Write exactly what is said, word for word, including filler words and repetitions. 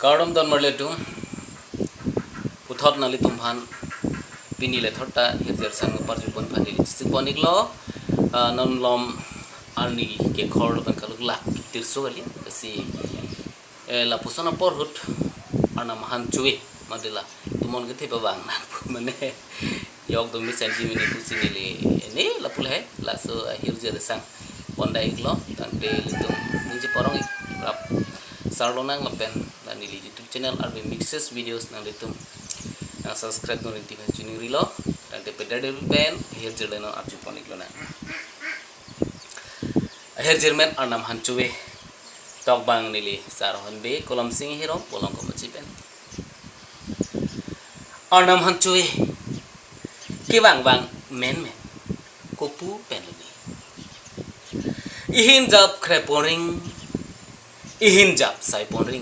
Kardom don marli atum. Puthot nanglitum aphan pini le thorta hirjir sang parjupon aphan neli chesik pon iklo. Ah, non malom arni kekhor lapen kaluk lak tirso kali. Lasi, eh, lapuson apor ahut Arnam aphan chove, mate la tumon kethe pavang nang pu mane yok dumi sanji mini pusi neli ne lapu lahai laso ahirjir sang pondai iklo. Tangte ilitum ningje porong ik rap sarlo nang lapen la neli YouTube channel Arve Mixes Videos nanglitum nang subscribe nang rinti aphan chiningrilo. Tangte pedar de pen ahirjir le non arjupon iklo nang. Ahirjir amen Arnam aphan chove. Tokbang neli Sar Honbe, Kolom Sing Hirom, Bolong Komochi pen. Arnam aphan chove. Kevang vang menmen. Kopu pen luni. Ihin jap kre ponring. Ihin jap sai ponring.